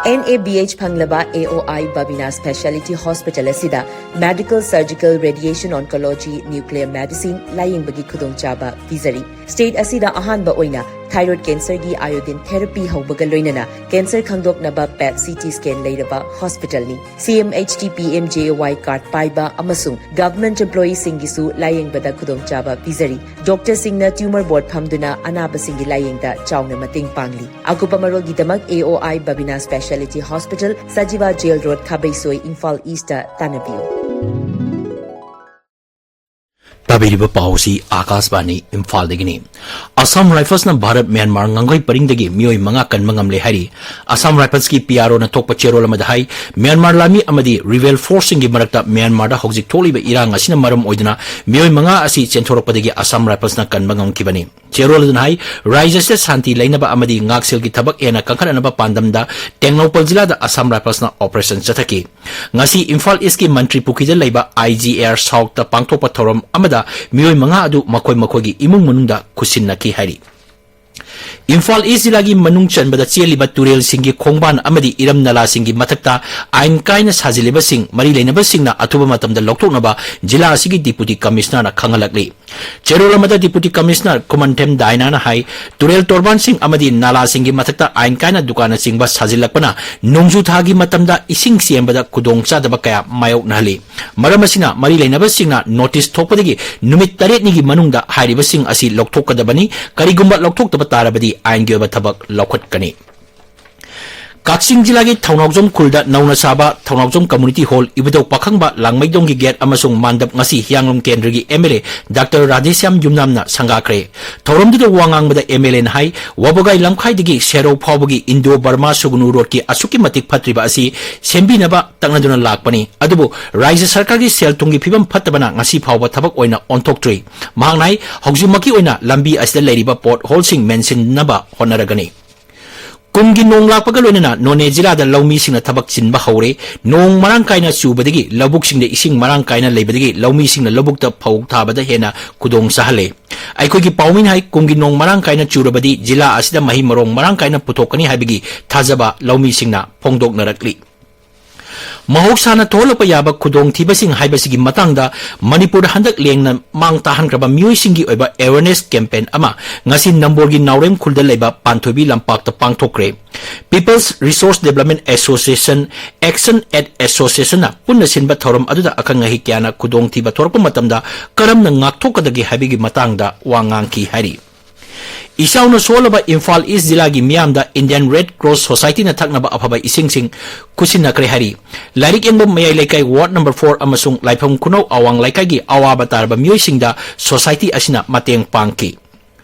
NABH ꯐꯪꯂꯕ AOI Babina Speciality Hospital ꯑꯁꯤꯗ Medical, Surgical, Radiation Oncology, Nuclear Medicine ꯂꯥꯌꯦꯡꯕꯒꯤ ꯈꯨꯗꯣꯡꯆꯥꯕ ꯄꯤꯖꯔꯤ꯫ State ꯑꯁꯤꯗ ꯑꯍꯥꯟꯕ ꯑꯣꯏꯅ thyroid cancerꯒꯤ iodine therapy ꯍꯧꯕꯒ ꯂꯣꯏꯅꯅ cancer ꯈꯪꯗꯣꯛꯅꯕ PET CT scan ꯂꯩꯔꯕ hospitalꯅꯤ꯫ CMHT PMJAY card ꯄꯥꯏꯕ ꯑꯃꯁꯨꯡ government employeeꯁꯤꯡꯒꯤꯁꯨ ꯂꯥꯌꯦꯡꯕꯗ ꯈꯨꯗꯣꯡꯆꯥꯕ ꯄꯤꯖꯔꯤ꯫ Doctorꯁꯤꯡꯅ tumor board ꯐꯝꯗꯨꯅ ꯑꯅꯥꯕꯁꯤꯡꯒꯤ ꯂꯥꯌꯦꯡꯗ ꯆꯥꯎꯅ ꯃꯇꯦꯡ ꯄꯥꯡꯂꯤ꯫ ꯑꯀꯨꯞꯄ ꯃꯔꯣꯜꯒꯤꯗꯃꯛ AOI Babina Speciality Hospital, Sajiwa Jail Road, ꯈꯥꯕꯩꯁꯣꯏ, Imphal Eastꯇ ꯇꯥꯟꯅꯕꯤꯌꯨ꯫ ꯇꯥꯕꯤꯔꯤꯕ ꯄꯥꯎꯁꯤ ꯑꯥꯀꯥꯁꯕꯥꯅꯤ ꯏꯝꯐꯥꯜꯗꯒꯤꯅꯤ꯫ ꯑꯁꯥꯝ ꯔꯥꯏꯐꯜꯁꯅ ꯚꯥꯔꯠ ꯃ꯭ꯌꯥꯟꯃꯥꯔ ꯉꯥꯡꯒꯩ ꯄꯔꯤꯡꯗꯒꯤ ꯃꯤꯑꯣꯏ ꯃꯉꯥ ꯀꯟꯕ ꯉꯝꯂꯦ ꯍꯥꯏꯔꯤ꯫ ꯑꯁꯥꯝ ꯔꯥꯏꯐꯜꯁꯀꯤ ꯄꯤ ꯑꯥꯔ ꯑꯣꯅ ꯊꯣꯛꯄ ꯆꯦꯔꯣꯜ ꯑꯃꯗ ꯍꯥꯏ, ꯃ꯭ꯌꯥꯟꯃꯥꯔ ꯂꯥꯟꯃꯤ ꯑꯃꯗꯤ ꯔꯤꯕꯦꯜ ꯐꯣꯔꯁꯁꯤꯡꯒꯤ ꯃꯔꯛꯇ ꯃ꯭ꯌꯥꯟꯃꯥꯔꯗ ꯍꯧꯖꯤꯛ ꯊꯣꯛꯂꯤꯕ ꯏꯔꯥꯡ ꯑꯁꯤꯅ ꯃꯔꯝ ꯑꯣꯏꯗꯨꯅ ꯃꯤꯑꯣꯏ ꯃꯉꯥ ꯑꯁꯤ ꯆꯦꯟꯊꯣꯔꯛꯄꯗꯒꯤ ꯑꯁꯥꯝ ꯔꯥꯏꯐꯜꯁꯅ ꯀꯟꯕ ꯉꯝꯈꯤꯕꯅꯤ꯫ ꯆꯦꯔꯣꯜ ꯑꯗꯨꯅ ꯍꯥꯏ, ꯔꯥꯖ꯭ꯌ ꯑꯁꯤꯗ ꯁꯥꯟꯇꯤ ꯂꯩꯅꯕ ꯑꯃꯗꯤ ꯉꯥꯛꯁꯦꯜꯒꯤ ꯊꯕꯛ ꯍꯦꯟꯅ ꯀꯟꯈꯠꯅꯅꯕ ꯄꯥꯟꯗꯝꯗ ꯇꯦꯡꯅꯧꯄꯜ ꯖꯤꯂꯥꯗ ꯑꯁꯥꯝ ꯔꯥꯏꯐꯜꯁꯅ ꯑꯣꯄꯔꯦꯁꯟ ꯆꯠꯊꯈꯤ꯫ ꯉꯁꯤ ꯏꯝꯐꯥꯜ ꯏꯁꯀꯤ ꯃꯟꯇ꯭ꯔꯤ ꯄꯨꯈ꯭ꯔꯤꯗ ꯂꯩꯕ ꯑꯥꯏ ꯖꯤ ꯑꯦ ꯑꯥꯔ ꯁꯥꯎꯠꯇ ꯄꯥꯡꯊꯣꯛꯄ ꯊꯧꯔꯝ ꯑꯃꯗ ꯃꯤꯑꯣꯏ ꯃꯉꯥ ꯑꯗꯨ ꯃꯈꯣꯏ ꯃꯈꯣꯏꯒꯤ ꯏꯃꯨꯡ ꯃꯅꯨꯡꯗ ꯈꯨꯠꯁꯤꯟꯅꯈꯤ ꯍꯥꯏꯔꯤ꯫ ꯏꯝꯐꯥꯜ ꯏꯁ ꯖꯤꯂꯥꯒꯤ ꯃꯅꯨꯡ ꯆꯟꯕꯗ ꯆꯦꯜꯂꯤꯕ ꯇꯨꯔꯦꯜꯁꯤꯡꯒꯤ ꯈꯣꯡꯕꯥꯟ ꯑꯃꯗꯤ ꯏꯔꯝ ꯅꯂꯥꯁꯤꯡꯒꯤ ꯃꯊꯛꯇ ꯑꯥꯏꯟ ꯀꯥꯏꯅ ꯁꯥꯖꯤꯜꯂꯤꯕꯁꯤꯡ ꯃꯔꯤ ꯂꯩꯅꯕꯁꯤꯡꯅ ꯑꯊꯨꯕ ꯃꯇꯝꯗ ꯂꯧꯊꯣꯛꯅꯕ ꯖꯤꯂꯥ ꯑꯁꯤꯒꯤ ꯗꯤꯄꯨꯇꯤ ꯀꯃꯤꯁꯅꯔꯅ ꯈꯪꯍꯜꯂꯛꯂꯤ꯫ ꯆꯦꯔꯣꯜ ꯑꯃꯗ ꯗꯤꯄꯨꯇꯤ ꯀꯃꯤꯁꯅꯔ ꯈꯨꯃꯟꯊꯦꯝ ꯗꯥꯏꯅꯥꯅ ꯍꯥꯏ, ꯇꯨꯔꯦꯜ ꯇꯣꯔꯕꯥꯟꯁꯤꯡ ꯑꯃꯗꯤ ꯅꯥꯂꯥꯁꯤꯡꯒꯤ ꯃꯊꯛꯇ ꯑꯥꯏꯟ ꯀꯥꯏꯅ ꯗꯨꯀꯥꯟꯅꯆꯤꯡꯕ ꯁꯥꯖꯤꯜꯂꯛꯄꯅ ꯅꯣꯡꯖꯨ ꯊꯥꯒꯤ ꯃꯇꯝꯗ ꯏꯁꯤꯡ ꯆꯦꯟꯕꯗ ꯈꯨꯗꯣꯡꯆꯥꯗꯕ ꯀꯌꯥ ꯃꯥꯌꯣꯛꯅꯍꯜꯂꯤ꯫ ꯃꯔꯝ ꯑꯁꯤꯅ ꯃꯔꯤ ꯂꯩꯅꯕꯁꯤꯡꯅ ꯅꯣꯇꯤꯁ ꯊꯣꯛꯄꯗꯒꯤ ꯅꯨꯃꯤꯠ ꯇꯔꯦꯠꯅꯤꯒꯤ ꯃꯅꯨꯡꯗ ꯍꯥꯏꯔꯤꯕꯁꯤꯡ ꯑꯁꯤ ꯂꯧꯊꯣꯛꯀꯗꯕꯅꯤ꯫ ꯀꯔꯤꯒꯨꯝꯕ ꯂꯧꯊꯣꯛꯇꯕ ꯇꯥꯔꯕꯗꯤ ꯑꯥꯏꯟꯒꯤ ꯑꯣꯏꯕ ꯊꯕꯛ ꯂꯧꯈꯠꯀꯅꯤ꯫ ꯀꯛꯆꯤꯡ ꯖꯤꯂꯥꯒꯤ ꯊꯧꯅꯥꯎꯖꯝ ꯈꯨꯜꯗ ꯅꯧꯅ ꯁꯥꯕ ꯊꯧꯅꯥꯎꯖꯝ ꯀꯝꯃꯨꯅꯤꯇꯤ ꯍꯣꯜ, ꯏꯕꯨꯙꯧ ꯄꯥꯈꯪꯕ ꯂꯥꯡꯃꯩꯗꯣꯡꯒꯤ ꯒꯦꯠ ꯑꯃꯁꯨꯡ ꯃꯥꯟꯗꯞ ꯉꯁꯤ ꯍꯤꯌꯥꯡꯂꯝ ꯀꯦꯟꯗ꯭ꯔꯒꯤ M L A doctor Radheshyam ꯌꯨꯝꯅꯥꯝꯅ ꯁꯪꯒꯥꯈ꯭ꯔꯦ꯫ ꯊꯧꯔꯝꯗꯨꯗ ꯋꯥ ꯉꯥꯡꯕꯗ ꯑꯦꯝ ꯑꯦꯜ ꯑꯦꯅ ꯍꯥꯏ, ꯋꯥꯕꯒꯥꯏ ꯂꯝꯈꯥꯏꯗꯒꯤ ꯁꯦꯔꯧ ꯐꯥꯎꯕꯒꯤ ꯏꯟꯗꯣ ꯕꯔꯃꯥ ꯁꯨꯒꯅꯨ ꯔꯣꯗꯀꯤ ꯑꯁꯨꯛꯀꯤ ꯃꯇꯤꯛ ꯐꯠꯇ꯭ꯔꯤꯕ ꯑꯁꯤ ꯁꯦꯝꯕꯤꯅꯕ ꯇꯛꯅꯗꯨꯅ ꯂꯥꯛꯄꯅꯤ, ꯑꯗꯨꯕꯨ ꯔꯥꯖ꯭ꯌ ꯁꯔꯀꯥꯔꯒꯤ ꯁꯦꯜ ꯊꯨꯝꯒꯤ ꯐꯤꯕꯝ ꯐꯠꯇꯕꯅ ꯉꯁꯤ ꯐꯥꯎꯕ ꯊꯕꯛ ꯑꯣꯏꯅ ꯑꯣꯟꯊꯣꯛꯇ꯭ꯔꯤ꯫ ꯃꯍꯥꯛꯅ ꯍꯥꯏ, ꯍꯧꯖꯤꯛꯃꯛꯀꯤ ꯑꯣꯏꯅ ꯂꯝꯕꯤ ꯑꯁꯤꯗ ꯂꯩꯔꯤꯕ ꯄꯣꯠ ꯍꯣꯜꯁꯤꯡ ꯃꯦꯟꯁꯤꯟꯅꯕ ꯍꯣꯠꯅꯔꯒꯅꯤ꯫ ꯀꯨꯝꯒꯤ ꯅꯣꯡ ꯂꯥꯛꯄꯒ ꯂꯣꯏꯅꯅ ꯅꯣꯅꯦ ꯖꯤꯂꯥꯗ ꯂꯧꯃꯤꯁꯤꯡꯅ ꯊꯕꯛ ꯆꯤꯟꯕ ꯍꯧꯔꯦ꯫ ꯅꯣꯡ ꯃꯔꯥꯡ ꯀꯥꯏꯅ ꯆꯨꯕꯗꯒꯤ ꯂꯧꯕꯨꯛꯁꯤꯡꯗ ꯏꯁꯤꯡ ꯃꯔꯥꯡ ꯀꯥꯏꯅ ꯂꯩꯕꯗꯒꯤ ꯂꯧꯃꯤꯁꯤꯡꯅ ꯂꯧꯕꯨꯛꯇ ꯐꯧ ꯊꯥꯕꯗ ꯍꯦꯟꯅ ꯈꯨꯗꯣꯡ ꯆꯥꯍꯜꯂꯦ꯫ ꯑꯩꯈꯣꯏꯒꯤ ꯄꯥꯎꯃꯤꯅ ꯍꯥꯏ, ꯀꯨꯝꯒꯤ ꯅꯣꯡ ꯃꯔꯥꯡ ꯀꯥꯏꯅ ꯆꯨꯔꯕꯗꯤ ꯖꯤꯂꯥ ꯑꯁꯤꯗ ꯃꯍꯩ ꯃꯔꯣꯡ ꯃꯔꯥꯡ ꯀꯥꯏꯅ ꯄꯨꯊꯣꯛꯀꯅꯤ ꯍꯥꯏꯕꯒꯤ ꯊꯥꯖꯕ ꯂꯧꯃꯤꯁꯤꯡꯅ ꯐꯣꯡꯗꯣꯛꯅꯔꯛꯂꯤ꯫ ꯃꯍꯧꯁꯥꯅ ꯊꯣꯛꯍꯜꯂꯛꯄ ꯌꯥꯕ ꯈꯨꯗꯣꯡꯊꯤꯕꯁꯤꯡ ꯍꯥꯏꯕꯁꯤꯒꯤ ꯃꯇꯥꯡꯗ ꯃꯅꯤꯄꯨꯔꯗ ꯍꯟꯗꯛ ꯂꯦꯡꯅ ꯃꯥꯡ ꯇꯥꯍꯟꯈ꯭ꯔꯕ ꯃꯤꯑꯣꯏꯁꯤꯡꯒꯤ ꯑꯣꯏꯕ ꯑꯦꯋꯦꯔꯅꯦꯁ ꯀꯦꯝꯄꯦꯟ ꯑꯃ ꯉꯁꯤ ꯅꯝꯕꯣꯜꯒꯤ ꯅꯥꯎꯔꯦꯝ ꯈꯨꯜꯗ ꯂꯩꯕ ꯄꯥꯟꯊꯣꯏꯕꯤ ꯂꯝꯄꯥꯛꯇ ꯄꯥꯡꯊꯣꯛꯈ꯭ꯔꯦ꯫ People's Resource Development Association, Action Aid Associationꯅ ꯄꯨꯟꯅ ꯁꯤꯟꯕ ꯊꯧꯔꯝ ꯑꯗꯨꯗ ꯑꯈꯪ ꯑꯍꯩ ꯀꯌꯥꯅ ꯈꯨꯗꯣꯡꯊꯤꯕ ꯊꯣꯔꯛꯄ ꯃꯇꯝꯗ ꯀꯔꯝꯅ ꯉꯥꯛꯊꯣꯛꯀꯗꯒꯦ ꯍꯥꯏꯕꯒꯤ ꯃꯇꯥꯡꯗ ꯋꯥ ꯉꯥꯡꯈꯤ ꯍꯥꯏꯔꯤ꯫ ꯏꯆꯥꯎꯅ ꯁꯣꯛꯍꯜꯂꯕ ꯏꯝꯐꯥꯜ ꯏꯁ ꯖꯤꯂꯥꯒꯤ ꯃꯤꯌꯥꯝꯗ Indian Red Cross Society ꯅ ꯊꯛꯅꯕ ꯑꯐꯕ ꯏꯁꯤꯡꯁꯤꯡ ꯈꯨꯠꯁꯤꯟꯅꯈ꯭ꯔꯦ ꯍꯥꯏꯔꯤ꯫ ꯂꯥꯏꯔꯤꯛ ꯌꯦꯡꯕꯝ ꯃꯌꯥꯏ ꯂꯩꯀꯥꯏ ward number four ꯑꯃꯁꯨꯡ ꯂꯥꯏꯐꯝ ꯈꯨꯅꯧ ꯑꯋꯥꯡ ꯂꯩꯀꯥꯏꯒꯤ ꯑꯋꯥꯕ ꯇꯥꯔꯕ ꯃꯤꯑꯣꯏꯁꯤꯡꯗ society ꯑꯁꯤꯅ ꯃꯇꯦꯡ ꯄꯥꯡꯈꯤ꯫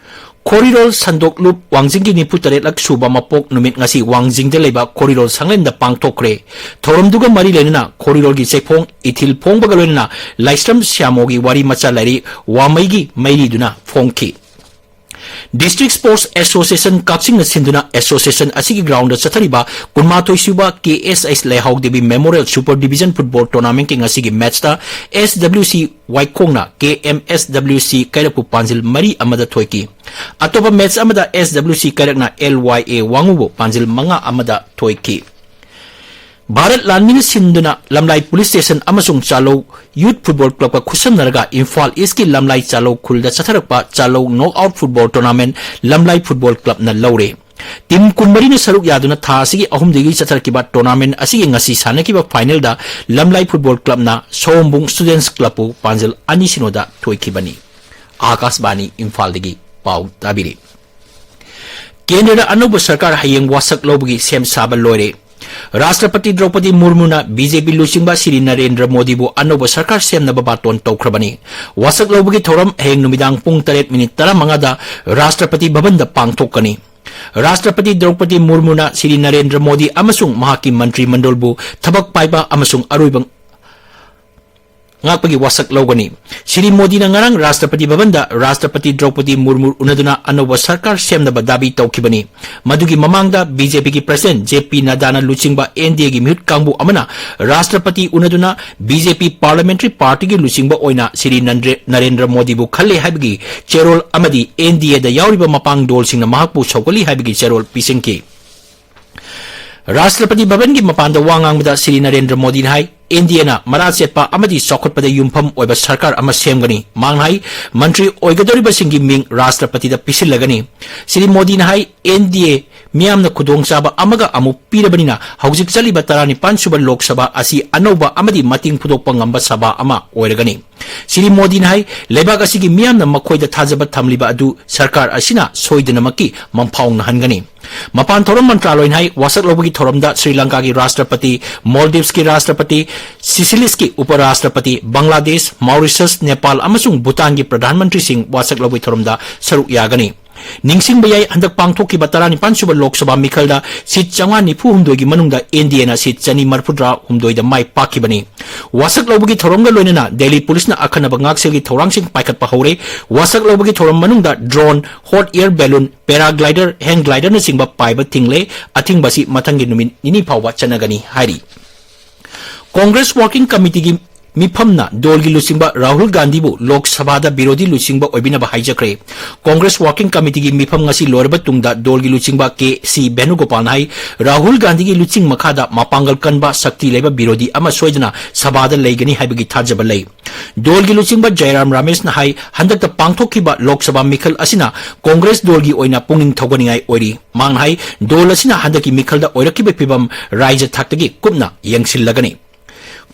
ꯈꯣꯔꯤꯔꯣꯜ ꯁꯟꯗꯣꯛꯂꯨꯞ ꯋꯥꯡꯖꯤꯡꯒꯤ ꯅꯤꯐꯨ ꯇꯔꯦꯠꯂꯛ ꯁꯨꯕ ꯃꯄꯣꯛ ꯅꯨꯃꯤꯠ ꯉꯁꯤ ꯋꯥꯡꯖꯤꯡꯗ ꯂꯩꯕ ꯈꯣꯔꯤꯔꯣꯜ ꯁꯪꯂꯦꯟꯗ ꯄꯥꯡꯊꯣꯛꯈ꯭ꯔꯦ꯫ ꯊꯧꯔꯝꯗꯨꯒ ꯃꯔꯤ ꯂꯩꯅꯅ ꯈꯣꯔꯤꯔꯣꯜꯒꯤ ꯆꯩꯐꯣꯡ ꯏꯊꯤꯜ ꯐꯣꯡꯕꯒ ꯂꯣꯏꯅꯅ ꯂꯥꯏꯁ꯭ꯔꯝ ꯁ꯭ꯌꯥꯃꯣꯒꯤ ꯋꯥꯔꯤ ꯃꯆꯥ ꯂꯥꯏꯔꯤꯛ ꯋꯥꯃꯩꯒꯤ ꯃꯩꯔꯤꯗꯨꯅ ꯐꯣꯡꯈꯤ꯫ District Sports Association ꯀꯛꯆꯤꯡꯅ ꯁꯤꯟꯗꯨꯅ association ꯑꯁꯤꯒꯤ ground ꯆꯠꯊꯔꯤꯕ ꯀꯨꯟꯃꯥꯊꯣꯏ ꯁꯨꯕ ꯀꯦ ꯑꯦꯁ ꯑꯩꯁ ꯂꯩꯍꯥꯎ Devi Memorial Super Division Football Tournament ꯀꯤ ꯉꯁꯤꯒꯤ match ꯇ ꯑꯦꯁ ꯗꯕ꯭ꯂꯤꯎ ꯁꯤ ꯋꯥꯏꯈꯣꯡꯅ ꯀꯦ ꯑꯦꯝ ꯑꯦꯁ ꯗꯕ꯭ꯂꯤꯎ ꯁꯤ ꯀꯩꯔꯛꯄꯨ ꯄꯥꯟꯖꯤꯜ ꯃꯔꯤ ꯑꯃꯗ ꯊꯣꯏꯈꯤ꯫ ꯑꯇꯣꯞꯄ match ꯑꯃꯗ ꯑꯦꯁ ꯗꯕ꯭ꯂꯤꯎ ꯁꯤ ꯀꯩꯔꯛꯅ ꯑꯦꯜ ꯋꯥꯏ ꯑꯦ ꯋꯥꯉꯨꯕꯨ ꯄꯥꯟꯖꯤꯜ ꯃꯉꯥ ꯑꯃꯗ ꯊꯣꯏꯈꯤ꯫ ꯚꯥꯔꯠ ꯂꯥꯟꯃꯤꯅ ꯁꯤꯟꯗꯨꯅ ꯂꯝꯂꯥꯏ police station ꯑꯃꯁꯨꯡ ꯆꯥꯂꯧ Youth Football Club ꯀ ꯈꯨꯠꯁꯝꯅꯔꯒ ꯏꯝꯐꯥꯜ ꯏꯁꯀꯤ ꯂꯝꯂꯥꯏ ꯆꯥꯂꯧ ꯈꯨꯜꯗ ꯆꯠꯊꯔꯛꯄ ꯆꯥꯂꯧ knockout football tournament ꯂꯝꯂꯥꯏ Football Club ꯅ ꯂꯧꯔꯦ꯫ Team ꯀꯨꯟꯃꯔꯤꯅ ꯁꯔꯨꯛ ꯌꯥꯗꯨꯅ ꯊꯥ ꯑꯁꯤꯒꯤ ꯑꯍꯨꯝꯗꯒꯤ ꯆꯠꯊꯔꯛꯈꯤꯕ tournament ꯑꯁꯤꯒꯤ ꯉꯁꯤ ꯁꯥꯟꯅꯈꯤꯕ final ꯗ ꯂꯝꯂꯥꯏ Football Club ꯅ ꯁꯑꯣꯝꯕꯨꯡ Students Club ꯄꯨ ꯄꯥꯟꯖꯜ ꯑꯅꯤ ꯁꯤꯅꯣꯗ ꯊꯣꯏꯈꯤꯕꯅꯤ꯫ ꯑꯥꯀꯥꯁꯕꯥꯅꯤ ꯏꯝꯐꯥꯜꯗꯒꯤ ꯄꯥꯎ ꯇꯥꯕꯤꯔꯤ꯫ ꯀꯦꯟꯗ꯭ꯔꯗ ꯑꯅꯧꯕ ꯁꯔꯀꯥꯔ ꯍꯌꯦꯡ ꯋꯥꯁꯛ ꯂꯧꯕꯒꯤ ꯁꯦꯝ ꯁꯥꯕ ꯂꯣꯏꯔꯦ꯫ ꯔꯥꯁꯇ꯭ꯔꯄꯇꯤ ꯗ꯭ꯔꯧꯄꯗꯤ ꯃꯨꯔꯃꯨꯅ ꯕꯤ ꯖꯦ ꯄꯤ ꯂꯨꯆꯤꯡꯕ ꯁ꯭ꯔꯤ ꯅꯔꯦꯟꯗ꯭ꯔ ꯃꯣꯗꯤꯕꯨ ꯑꯅꯧꯕ ꯁꯔꯀꯥꯔ ꯁꯦꯝꯅꯕ ꯕꯥꯇꯣꯟ ꯇꯧꯈ꯭ꯔꯕꯅꯤ꯫ ꯋꯥꯁꯛ ꯂꯧꯕꯒꯤ ꯊꯧꯔꯝ ꯍꯌꯦꯡ ꯅꯨꯃꯤꯗꯥꯡ ꯄꯨꯡ ꯇꯔꯦꯠ ꯃꯤꯅꯤꯠ ꯇꯔꯥꯃꯉꯥꯗ ꯔꯥꯁꯇ꯭ꯔꯄꯇꯤ ꯚꯕꯟꯗ ꯄꯥꯡꯊꯣꯛꯀꯅꯤ꯫ ꯔꯥꯁꯇ꯭ꯔꯄꯇꯤ ꯗ꯭ꯔꯧꯄꯗꯤ ꯃꯨꯔꯃꯨꯅ ꯁ꯭ꯔꯤ ꯅꯔꯦꯟꯗ꯭ꯔ ꯃꯣꯗꯤ ꯑꯃꯁꯨꯡ ꯃꯍꯥꯛꯀꯤ ꯃꯟꯇ꯭ꯔꯤ ꯃꯟꯗꯜꯕꯨ ꯊꯕꯛ ꯄꯥꯏꯕ ꯑꯃꯁꯨꯡ ꯑꯔꯣꯏꯕ ꯉꯥꯛꯄꯒꯤ ꯋꯥꯁꯛ ꯂꯧꯒꯅꯤ꯫ ꯁ꯭ꯔꯤ ꯃꯣꯗꯤꯅ ꯉꯔꯥꯡ ꯔꯥꯁꯇ꯭ꯔꯄꯇꯤ ꯚꯕꯟꯗ ꯔꯥꯁꯇ꯭ꯔꯄꯇꯤ ꯗ꯭ꯔꯧꯄꯗꯤ ꯃꯨꯔꯃꯨ ꯎꯅꯗꯨꯅ ꯑꯅꯧꯕ ꯁꯔꯀꯥꯔ ꯁꯦꯝꯅꯕ ꯗꯥꯕꯤ ꯇꯧꯈꯤꯕꯅꯤ꯫ ꯃꯗꯨꯒꯤ ꯃꯃꯥꯡꯗ ꯕꯤ ꯖꯦ ꯄꯤꯒꯤ president ꯖꯦ ꯄꯤ ꯅꯗꯥꯅ ꯂꯨꯆꯤꯡꯕ ꯑꯦꯟ ꯗꯤ ꯑꯦꯒꯤ ꯃꯤꯍꯨꯠ ꯀꯥꯡꯕꯨ ꯑꯃꯅ ꯔꯥꯁꯇ꯭ꯔꯄꯇꯤ ꯎꯅꯗꯨꯅ ꯕꯤ ꯖꯦ ꯄꯤ parliamentary partyꯒꯤ ꯂꯨꯆꯤꯡꯕ ꯑꯣꯏꯅ ꯁ꯭ꯔꯤ ꯅꯟꯗ꯭ꯔꯦ-, ꯅꯔꯦꯟꯗ꯭ꯔ ꯃꯣꯗꯤꯕꯨ ꯈꯜꯂꯦ ꯍꯥꯏꯕꯒꯤ ꯆꯦꯔꯣꯜ ꯑꯃꯗꯤ ꯑꯦꯟ ꯗꯤ ꯑꯦꯗ ꯌꯥꯎꯔꯤꯕ ꯃꯄꯥꯡꯗꯣꯜꯁꯤꯡꯅ ꯃꯍꯥꯛꯄꯨ ꯁꯧꯒꯠꯂꯤ ꯍꯥꯏꯕꯒꯤ ꯆꯦꯔꯣꯜ ꯄꯤꯁꯤꯟꯈꯤ꯫ ꯔꯥꯁꯇ꯭ꯔꯄꯇꯤ ꯚꯕꯟꯒꯤ ꯃꯄꯥꯟꯗ ꯋꯥ ꯉꯥꯡꯕꯗ ꯁ꯭ꯔꯤ ꯅꯔꯦꯟꯗ꯭ꯔ ꯃꯣꯗꯤꯅ ꯍꯥꯏ, ꯑꯦꯟ ꯗꯤ ꯑꯦꯅ ꯃꯔꯥ ꯆꯦꯠꯄ ꯑꯃꯗꯤ ꯆꯥꯎꯈꯠꯄꯗ ꯌꯨꯝꯐꯝ ꯑꯣꯏꯕ ꯁꯔꯀꯥꯔ ꯑꯃ ꯁꯦꯝꯒꯅꯤ꯫ ꯃꯍꯥꯛꯅ ꯍꯥꯏ, ꯃꯟꯇ꯭ꯔꯤ ꯑꯣꯏꯒꯗꯧꯔꯤꯕꯁꯤꯡꯒꯤ ꯃꯤꯡ ꯔꯥꯁꯇ꯭ꯔꯄꯇꯤꯗ ꯄꯤꯁꯤꯜꯂꯒꯅꯤ꯫ ꯁ꯭ꯔꯤ ꯃꯣꯗꯤꯅ ꯍꯥꯏ, ꯑꯦꯟ ꯗꯤ ꯑꯦ ꯃꯤꯌꯥꯝꯅ ꯈꯨꯗꯣꯡꯆꯥꯕ ꯑꯃꯒ ꯑꯃꯨꯛ ꯄꯤꯔꯕꯅꯤꯅ ꯍꯧꯖꯤꯛ ꯆꯠꯂꯤꯕ ꯇꯔꯥꯅꯤꯄꯥꯟ ꯁꯨꯕ ꯂꯣꯛ ꯁꯚꯥ ꯑꯁꯤ ꯑꯅꯧꯕ ꯑꯃꯗꯤ ꯃꯇꯤꯡ ꯐꯨꯗꯣꯛꯄ ꯉꯝꯕ ꯁꯚꯥ ꯑꯃ ꯑꯣꯏꯔꯒꯅꯤ꯫ ꯁ꯭ꯔꯤ ꯃꯣꯗꯤꯅ ꯍꯥꯏ, ꯂꯩꯕꯥꯛ ꯑꯁꯤꯒꯤ ꯃꯤꯌꯥꯝꯅ ꯃꯈꯣꯏꯗ ꯊꯥꯖꯕ ꯊꯝꯂꯤꯕ ꯑꯗꯨ ꯁꯔꯀꯥꯔ ꯑꯁꯤꯅ ꯁꯣꯏꯗꯅꯃꯛꯀꯤ ꯃꯪꯐꯥꯎꯅꯍꯟꯒꯅꯤ꯫ ꯃꯄꯥꯟ ꯊꯧꯔꯝ ꯃꯟꯇ꯭ꯔꯥꯂꯣꯏꯅ ꯍꯥꯏ, ꯋꯥꯁꯛ ꯂꯧꯕꯒꯤ ꯊꯧꯔꯝꯗ ꯁ꯭ꯔꯤ ꯂꯪꯀꯥꯒꯤ ꯔꯥꯁꯇ꯭ꯔꯄꯇꯤ, ꯃꯣꯜꯗꯤꯚꯁꯀꯤ ꯔꯥꯁꯇ꯭ꯔꯄꯇꯤ, ꯁꯤꯁꯤꯂꯤꯁꯀꯤ ꯎꯄ ꯔꯥꯁꯇ꯭ꯔꯄꯇꯤ, ꯕꯪꯒ꯭ꯂꯥꯗꯦꯁ, ꯃꯥꯎꯔꯤꯁꯁ, ꯅꯦꯄꯥꯜ ꯑꯃꯁꯨꯡ ꯚꯨꯇꯥꯟꯒꯤ ꯄ꯭ꯔꯙꯥꯟ ꯃꯟꯇ꯭ꯔꯤꯁꯤꯡ ꯋꯥꯁꯛ ꯂꯧꯕꯒꯤ ꯊꯧꯔꯝꯗ ꯁꯔꯨꯛ ꯌꯥꯒꯅꯤ꯫ ꯅꯤꯡꯁꯤꯡꯕ ꯌꯥꯏ, ꯍꯟꯗꯛ ꯄꯥꯡꯊꯣꯛꯈꯤꯕ ꯇꯔꯥꯅꯤꯄꯥꯟ ꯁꯨꯕ ꯂꯣꯛ ꯁꯚꯥ ꯃꯤꯈꯜꯗ ꯁꯤꯠ ꯆꯥꯝꯃꯉꯥ ꯅꯤꯐꯨ ꯍꯨꯝꯗꯣꯏꯒꯤ ꯃꯅꯨꯡꯗ ꯑꯦꯟ ꯗꯤ ꯑꯦꯅ ꯁꯤꯠ ꯆꯅꯤ ꯃꯔꯤꯐꯨꯇꯔꯥ ꯍꯨꯝꯗꯣꯏꯗ ꯃꯥꯏ ꯄꯥꯛꯈꯤꯕꯅꯤ꯫ ꯋꯥꯁꯛ ꯂꯧꯕꯒꯤ ꯊꯧꯔꯝꯒ ꯂꯣꯏꯅꯅ ꯗꯦꯜꯂꯤ ꯄꯨꯂꯤꯁꯅ ꯑꯈꯟꯅꯕ ꯉꯥꯛꯁꯦꯜꯒꯤ ꯊꯧꯔꯥꯡꯁꯤꯡ ꯄꯥꯏꯈꯠꯄ ꯍꯧꯔꯦ꯫ ꯋꯥꯁꯛ ꯂꯧꯕꯒꯤ ꯊꯧꯔꯝ ꯃꯅꯨꯡꯗ ꯗ꯭ꯔꯣꯟ, ꯍꯣꯠ ꯑꯦꯌꯔ ꯕꯦꯂꯨꯟ, ꯄꯦꯔꯥꯒ꯭ꯂꯥꯏꯗꯔ, ꯍꯦꯡ ꯒ꯭ꯂꯥꯏꯗꯔꯅꯆꯤꯡꯕ ꯄꯥꯏꯕ ꯊꯤꯡꯂꯦ꯫ ꯑꯊꯤꯡꯕ ꯑꯁꯤ ꯃꯊꯪꯒꯤ ꯅꯨꯃꯤꯠ ꯅꯤꯅꯤ ꯐꯥꯎꯕ ꯆꯠꯅꯒꯅꯤ ꯍꯥꯏꯔꯤ꯫ ꯀꯣꯡꯒ꯭ꯔꯦꯁ ꯋꯥꯔꯀꯤꯡ ꯀꯃꯤꯇꯤꯒꯤ ꯃꯤꯐꯝꯅ ꯗꯣꯜꯒꯤ ꯂꯨꯆꯤꯡꯕ ꯔꯥꯍꯨꯜ ꯒꯥꯟꯙꯤꯕꯨ ꯂꯣꯛ ꯁꯚꯥꯗ ꯕꯤꯔꯣꯙꯤ ꯂꯨꯆꯤꯡꯕ ꯑꯣꯏꯕꯤꯅꯕ ꯍꯥꯏꯖꯈ꯭ꯔꯦ꯫ ꯀꯣꯡꯒ꯭ꯔꯦꯁ ꯋꯥꯔꯀꯤꯡ ꯀꯃꯤꯇꯤꯒꯤ ꯃꯤꯐꯝ ꯉꯁꯤ ꯂꯣꯏꯔꯕ ꯇꯨꯡꯗ ꯗꯣꯜꯒꯤ ꯂꯨꯆꯤꯡꯕ ꯀꯦ ꯁꯤ ꯚꯦꯅꯨꯒꯣꯄꯥꯜꯅ ꯍꯥꯏ, ꯔꯥꯍꯨꯜ ꯒꯥꯟꯙꯤꯒꯤ ꯂꯨꯆꯤꯡ ꯃꯈꯥꯗ ꯃꯄꯥꯡꯒꯜ ꯀꯟꯕ, ꯁꯛꯇꯤ ꯂꯩꯕ ꯕꯤꯔꯣꯙꯤ ꯑꯃ ꯁꯣꯏꯗꯅ ꯁꯚꯥꯗ ꯂꯩꯒꯅꯤ ꯍꯥꯏꯕꯒꯤ ꯊꯥꯖꯕ ꯂꯩ꯫ ꯗꯣꯜꯒꯤ ꯂꯨꯆꯤꯡꯕ ꯖꯌꯔꯥꯝ ꯔꯥꯃꯦꯁꯅ ꯍꯥꯏ, ꯍꯟꯗꯛꯇ ꯄꯥꯡꯊꯣꯛꯈꯤꯕ ꯂꯣꯛ ꯁꯚꯥ ꯃꯤꯈꯜ ꯑꯁꯤꯅ ꯀꯣꯡꯒ꯭ꯔꯦꯁ ꯗꯣꯜꯒꯤ ꯑꯣꯏꯅ ꯄꯨꯛꯅꯤꯡ ꯊꯧꯒꯠꯅꯤꯡꯉꯥꯏ ꯑꯣꯏꯔꯤ꯫ ꯃꯍꯥꯛꯅ ꯍꯥꯏ, ꯗꯣꯜ ꯑꯁꯤꯅ ꯍꯟꯗꯛꯀꯤ ꯃꯤꯈꯜꯗ ꯑꯣꯏꯔꯛꯈꯤꯕ ꯐꯤꯚꯝ ꯔꯥꯏꯖ꯭ꯌ ꯊꯥꯛꯇꯒꯤ ꯀꯨꯞꯅ ꯌꯦꯡꯁꯤꯜꯂꯒꯅꯤ꯫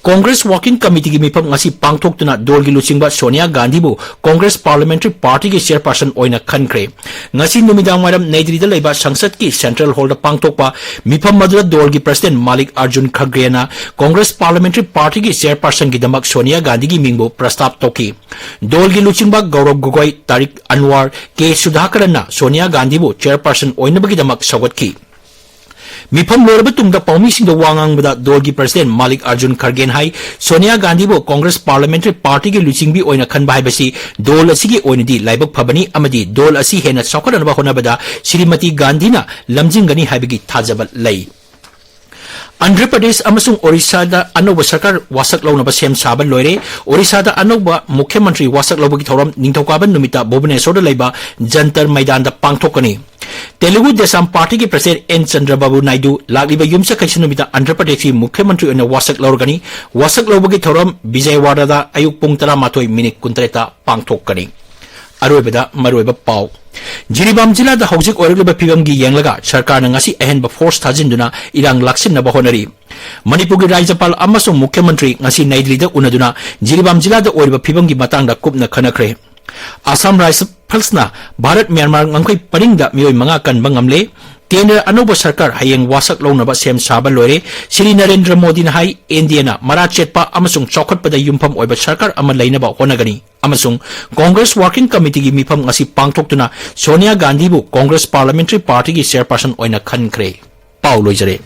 ꯀꯣꯡꯒ꯭ꯔꯦꯁ ꯋꯥꯔꯀꯤꯡ ꯀꯃꯤꯇꯤꯒꯤ ꯃꯤꯐꯝ ꯉꯁꯤ ꯄꯥꯡꯊꯣꯛꯇꯨꯅ ꯗꯣꯜꯒꯤ ꯂꯨꯆꯤꯡꯕ ꯁꯣꯅꯤꯌꯥ ꯒꯥꯟꯙꯤꯕꯨ ꯀꯣꯡꯒ꯭ꯔꯦꯁ ꯄꯥꯔꯂꯤꯌꯥꯃꯦꯟꯇꯔꯤ ꯄꯥꯔꯇꯤꯒꯤ ꯆꯦꯌꯔꯄꯥꯔꯁꯟ ꯑꯣꯏꯅ ꯈꯟꯈ꯭ꯔꯦ꯫ ꯉꯁꯤ ꯅꯨꯃꯤꯗꯥꯡꯋꯥꯏꯔꯝ ꯅꯩ ꯗꯤꯜꯂꯤꯗ ꯂꯩꯕ ꯁꯪꯁꯠꯀꯤ ꯁꯦꯟꯇ꯭ꯔꯦꯜ ꯍꯣꯜꯗ ꯄꯥꯡꯊꯣꯛꯄ ꯃꯤꯐꯝ ꯑꯗꯨꯗ ꯗꯣꯜꯒꯤ ꯄ꯭ꯔꯁꯤꯗꯦꯟ ꯃꯥꯂꯤꯛ ꯑꯥꯔꯖꯨꯟ ꯈꯔꯒꯦꯅ ꯀꯣꯡꯒ꯭ꯔꯦꯁ ꯄꯥꯔꯂꯤꯌꯥꯃꯦꯟꯇꯔꯤ ꯄꯥꯔꯇꯤꯒꯤ ꯆꯦꯌꯔꯄꯥꯔꯁꯟꯒꯤꯗꯃꯛ ꯁꯣꯅꯤꯌꯥ ꯒꯥꯟꯙꯤꯒꯤ ꯃꯤꯡꯕꯨ ꯄ꯭ꯔꯁꯇꯥꯞ ꯇꯧꯈꯤ꯫ ꯗꯣꯜꯒꯤ ꯂꯨꯆꯤꯡꯕ ꯒꯧꯔꯕ ꯒꯣꯒꯣꯏ, ꯇꯥꯔꯤꯛ ꯑꯟꯋꯥꯔ, ꯀꯦ ꯁꯨꯙꯥꯀꯔꯟꯅ ꯁꯣꯅꯤꯌꯥ ꯒꯥꯟꯙꯤꯕꯨ ꯆꯦꯌꯔꯄꯥꯔꯁꯟ ꯑꯣꯏꯅꯕꯒꯤꯗꯃꯛ ꯁꯧꯒꯠꯈꯤ꯫ ꯃꯤꯐꯝ ꯂꯣꯏꯔꯕ ꯇꯨꯡꯗ ꯄꯥꯎꯃꯤꯁꯤꯡꯗ ꯋꯥ ꯉꯥꯡꯕꯗ ꯗꯣꯜꯒꯤ ꯄ꯭ꯔꯁꯤꯗꯦꯟ ꯃꯥꯂꯤꯛ ꯑꯥꯔꯖꯨꯟ ꯈꯔꯒꯦꯟ ꯍꯥꯏ, ꯁꯣꯅꯤꯌꯥ ꯒꯥꯟꯙꯤꯕꯨ ꯀꯣꯡꯒ꯭ꯔꯦꯁ ꯄꯥꯔꯂꯤꯌꯥꯃꯦꯟꯇꯔꯤ ꯄꯥꯔꯇꯤꯒꯤ ꯂꯨꯆꯤꯡꯕꯤ ꯑꯣꯏꯅ ꯈꯟꯕ ꯍꯥꯏꯕꯁꯤ ꯗꯣꯜ ꯑꯁꯤꯒꯤ ꯑꯣꯏꯅꯗꯤ ꯂꯥꯏꯕꯛ ꯐꯕꯅꯤ ꯑꯃꯗꯤ ꯗꯣꯜ ꯑꯁꯤ ꯍꯦꯟꯅ ꯆꯥꯎꯈꯠꯅꯅꯕ ꯍꯣꯠꯅꯕꯗ ꯁ꯭ꯔꯤꯃꯇꯤ ꯒꯥꯟꯙꯤꯅ ꯂꯝꯖꯤꯡꯒꯅꯤ ꯍꯥꯏꯕꯒꯤ ꯊꯥꯖꯕ ꯂꯩ꯫ ꯑꯟꯙ꯭ꯔ ꯄ꯭ꯔꯗꯦꯁ ꯑꯃꯁꯨꯡ ꯑꯣꯔꯤꯁꯥꯗ ꯑꯅꯧꯕ ꯁꯔꯀꯥꯔ ꯋꯥꯁꯛ ꯂꯧꯅꯕ ꯁꯦꯝ ꯁꯥꯕ ꯂꯣꯏꯔꯦ꯫ ꯑꯣꯔꯤꯁꯥꯗ ꯑꯅꯧꯕ ꯃꯨꯈ꯭ꯌ ꯃꯟꯇ꯭ꯔꯤ ꯋꯥꯁꯛ ꯂꯧꯕꯒꯤ ꯊꯧꯔꯝ ꯅꯤꯡꯊꯧꯀꯥꯕ ꯅꯨꯃꯤꯠꯇ ꯚꯨꯕꯅꯦꯁꯣꯔꯗ ꯂꯩꯕ ꯖꯟꯇꯔ ꯃꯩꯗꯥꯟꯗ ꯄꯥꯡꯊꯣꯛꯀꯅꯤ꯫ ꯇꯦꯂꯨꯒꯨ ꯗꯦꯁꯝ ꯄꯥꯔꯇꯤꯒꯤ ꯄ꯭ꯔꯁꯤꯗꯦꯟ ꯑꯦꯟ ꯆꯟꯗ꯭ꯔꯕꯥꯕꯨ ꯅꯥꯏꯗꯨ ꯂꯥꯛꯂꯤꯕ ꯌꯨꯝꯁꯀꯩꯁ ꯅꯨꯃꯤꯠꯇ ꯑꯟꯙ꯭ꯔ ꯄ꯭ꯔꯗꯦꯁꯀꯤ ꯃꯨꯈ꯭ꯌ ꯃꯟꯇ꯭ꯔꯤ ꯑꯣꯏꯅ ꯋꯥꯁꯛ ꯂꯧꯔꯒꯅꯤ꯫ ꯋꯥꯁꯛ ꯂꯧꯕꯒꯤ ꯊꯧꯔꯝ ꯕꯤꯖꯌꯋꯥꯗꯥꯗ ꯑꯌꯨꯛ ꯄꯨꯡ ꯇꯔꯥꯃꯥꯊꯣꯏ ꯃꯤꯅꯤꯠ ꯀꯨꯟꯇꯔꯦꯠꯇ ꯄꯥꯡꯊꯣꯛꯀꯅꯤ꯫ ꯑꯔꯣꯏꯕꯗ ꯃꯔꯨꯑꯣꯏꯕ ꯄꯥꯎ꯫ ꯖꯤꯔꯤꯕꯥꯝ ꯖꯤꯂꯥꯗ ꯍꯧꯖꯤꯛ ꯑꯣꯏꯔꯛꯂꯤꯕ ꯐꯤꯕꯝꯒꯤ ꯌꯦꯡꯂꯒ ꯁꯔꯀꯥꯔꯅ ꯉꯁꯤ ꯑꯍꯦꯟꯕ ꯐꯣꯔꯁ ꯊꯥꯖꯤꯟꯗꯨꯅ ꯏꯔꯥꯡ ꯂꯥꯛꯁꯤꯟꯅꯕ ꯍꯣꯠꯅꯔꯤ꯫ ꯃꯅꯤꯄꯨꯔꯒꯤ ꯔꯥꯖ꯭ꯌꯄꯥꯜ ꯑꯃꯁꯨꯡ ꯃꯨꯈ꯭ꯌꯃꯟꯇ꯭ꯔꯤ ꯉꯁꯤ ꯅꯩ ꯗꯤꯜꯂꯤꯗ ꯎꯅꯗꯨꯅ ꯖꯤꯔꯤꯕꯥꯝ ꯖꯤꯂꯥꯗ ꯑꯣꯏꯔꯤꯕ ꯐꯤꯕꯝꯒꯤ ꯃꯇꯥꯡꯗ ꯀꯨꯞꯅ ꯈꯟꯅꯈ꯭ꯔꯦ꯫ ꯑꯁꯥꯝ ꯔꯥꯏꯐꯜꯁꯅ ꯚꯥꯔꯠ ꯃ꯭ꯌꯥꯟꯃꯥꯔ ꯉꯝꯈꯩ ꯄꯔꯤꯡꯗ ꯃꯤꯑꯣꯏ ꯃꯉꯥ ꯀꯟꯕ ꯉꯝꯂꯦ꯫ ꯀꯦꯟꯗ꯭ꯔ ꯑꯅꯧꯕ ꯁꯔꯀꯥꯔ ꯍꯌꯦꯡ ꯋꯥꯁꯛ ꯂꯧꯅꯕ ꯁꯦꯝ ꯁꯥꯕ ꯂꯣꯏꯔꯦ꯫ ꯁ꯭ꯔꯤ ꯅꯔꯦꯟꯗ꯭ꯔ ꯃꯣꯗꯤꯅ ꯍꯥꯏ, ꯑꯦꯟ ꯗꯤ ꯑꯦꯅ ꯃꯔꯥ ꯆꯦꯠꯄ ꯑꯃꯁꯨꯡ ꯆꯥꯎꯈꯠꯄꯗ ꯌꯨꯝꯐꯝ ꯑꯣꯏꯕ ꯁꯔꯀꯥꯔ ꯑꯃ ꯂꯩꯅꯕ ꯍꯣꯠꯅꯒꯅꯤ ꯑꯃꯁꯨꯡ ꯀꯣꯡꯒ꯭ꯔꯦꯁ ꯋꯥꯔꯀꯤꯡ ꯀꯃꯤꯇꯤꯒꯤ ꯃꯤꯐꯝ ꯉꯁꯤ ꯄꯥꯡꯊꯣꯛꯇꯨꯅ ꯁꯣꯅꯤꯌꯥ ꯒꯥꯟꯙꯤꯕꯨ ꯀꯣꯡꯒ꯭ꯔꯦꯁ ꯄꯥꯔꯂꯥꯃꯦꯟꯇꯔꯤ ꯄꯥꯔꯇꯤꯒꯤ ꯆꯦꯌꯔꯄꯔꯁꯟ ꯑꯣꯏꯅ ꯈꯟꯈ꯭ꯔꯦ꯫ ꯄꯥꯎ ꯂꯣꯏꯖꯔꯦ꯫